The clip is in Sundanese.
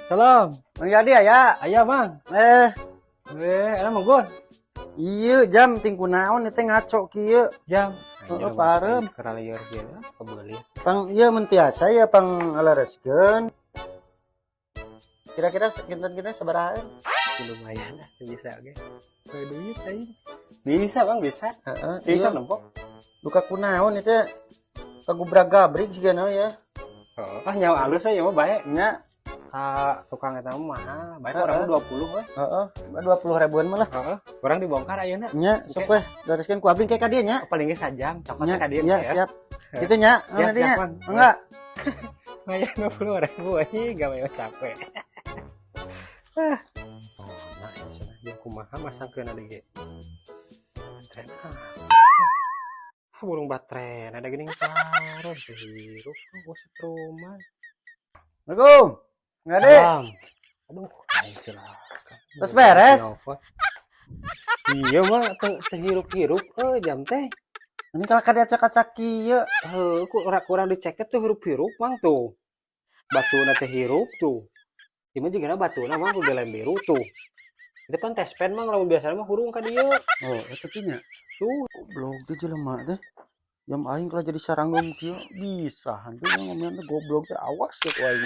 Salam. Mang Yadi aya? Aya, Mang. Eh, Eh, enak, Mang Gun. Iya, jam ting kunaon teh ngaco kieu. Jam. Heeh, pareum. Keralieur kieu kebeuli. Pang ieu mun tiasa ya pang ngalereskeun. Kira-kira kinten-kinten sabaraha? Lumayan lah, bisa oke. Kayak duit aing. Bisa, Bang, bisa. Heeh, Bisa iya. nempok. Duka kunaon itu kagubrak-gabrik sigana ya. Oh, ah, nyawa alus aja mah bae. Nya, Ka tukang eta mah mahal, bae Heeh. urang mah 20 we. Heeh, 20 ribuan mah lah. Heeh, urang dibongkar ayeuna. Nya, sok weh, bereskeun ku abdi kayak ka dieu nya. Paling ge sajam, cokot Nya, ka dieu iya, ya. Siap. Gitu nya, Siap, nanti nya. Siap, Mang. Enggak. Lumayan 20 ribu aja, gak mau capek. Ah. Oh, nah, ini cenah dia kumaha masangkeun deui ge. Baterai ah. Ah, burung baterai ada gini paruh hirup gua setruman. Assalamualaikum. Enggak deh. Salam. Aduh, aing celaka. Terus beres? Iya mah teu teu hirup-hirup eh jam teh. Ini kalau kada acak-acak kieu. Heuh, ku kurang kurang dicek tuh hirup-hirup, Mang, tuh. Batuna teh hirup tuh. Ieu mah jigana batuna, Mang, kudu lem biru tuh. Itu pan tespen, Mang, lamun biasana mah hurung ka dieu. Oh, eta teh nya. Tuh, Goblok teh jelema teh. Jam aing kalau jadi saranggung kieu bisa hantu ngomongna goblok teh, awas ya ku aing.